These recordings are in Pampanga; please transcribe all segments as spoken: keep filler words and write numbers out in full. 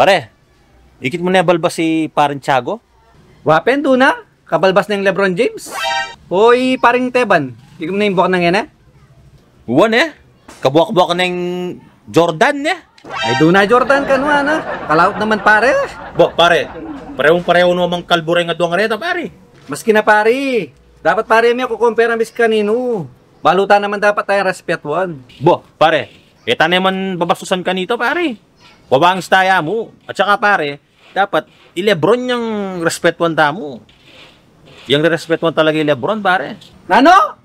Pare, ikit mu ne balbas i Paring Tiago? Wa pin, duna, kabalbas neng LeBron James. O i Paring Teban, ikit mu ne ing buak nang ene? Wa ne, kabuak-buak neng Jordan ne. Ay, duna Jordan kanu, ana. Kalaut naman, pare. Bo, pare, parehung-parehu no mang kalbu reng aduang reta, pare. Maski na, pare. Dapat, pare, mi aku kumpara mi kaninu. Balu ta naman dapat taya respetuan. Bo, pare, e ta ne man babastusan kanita, pare. Babangis taya mu. At saka, pare, dapat i LeBron yang respetuan tamu. Yang rerespetuan talaga i LeBron, pare. Nanu?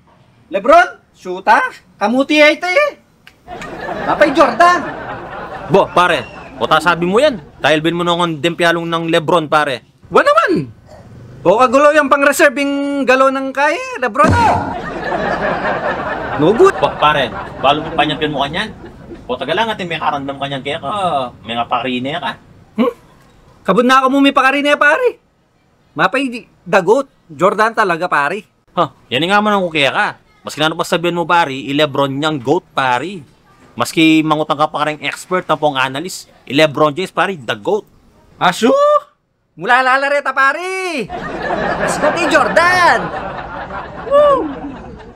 LeBron? Syuta? Kamuti ya ita e. Apa i Jordan? Bo, pare, o ta sabi mu yan, dahil bin mu nongan dempialung nang LeBron, pare. Wa naman. O kagulo yang pang-reserve ing galon nang kaya, LeBron. No good. Bo, pare, balu mu panyapin mu kanyan. O taga lang atin mekaramdam kanyan keka, mengapakari ne ka. Hmm? Kabud na aku mu mipakari ne, pare. Mapay di, the GOAT. Jordan talaga, pare. Ha, yan nga man aku keka. Maski nanu pa sabian mu, pare, i LeBron yang GOAT, pare. Maski mangutang ka pa kareng expert, ampong analyst, i LeBron James, pare, the GOAT. Asu? Mula lala reta, pare. Mas GOAT i Jordan. Woo!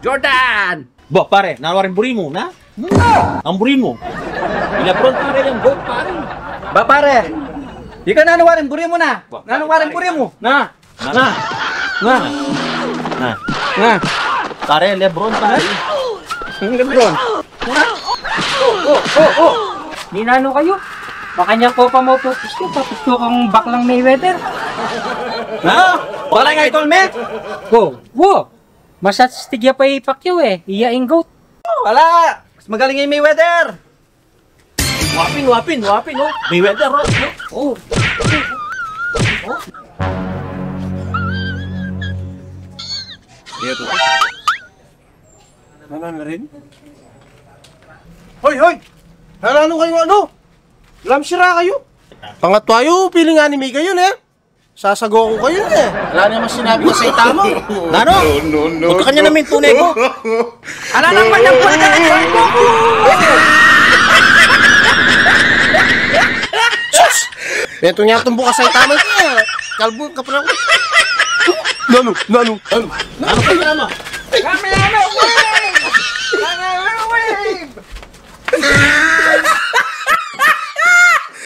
Jordan! Bo, pare, nanu waring buri mu, na? Nanu buri mu? I LeBron, pare, yang GOAT, pare. Ba, pare. Ika, nanu waring buri mu, na? Ba, nanu waring buri mu? Na. Na. Na. Na. Na. Pare, LeBron, pare. Ang LeBron. Oh, oh, oh, oh. Ninanu kayu? Makanyan ko pa maupupusto, papusto kang baklang Mayweather. Na? Baklang Idol Mac? Oh, wo. Mas astig ya pa i Pacquiao e. Iya ing GOAT. Wala! Mas magaling ya i Mayweather! Wapin, wapin, wapin, oh. Mayweather, oh. Oh. Iya, tuh. Nanu na rin? Hoy, hoy! Nanu kayu, anu? Lamsira kayu? Pangatwa yu, piling anime kayu, ne? Sasago ku kayu, ne? Ala naman sinabi ka sa itama. Nanu? No, no, no, no. Huwag ka kanya namin tunay ko. Ala naman yung pagkakas ko. Sus! Metung ya tumbu ka sa itama. Kalbu ka pala. Nanu? Nanu? Nanu? Nanu kayu, ama? Kami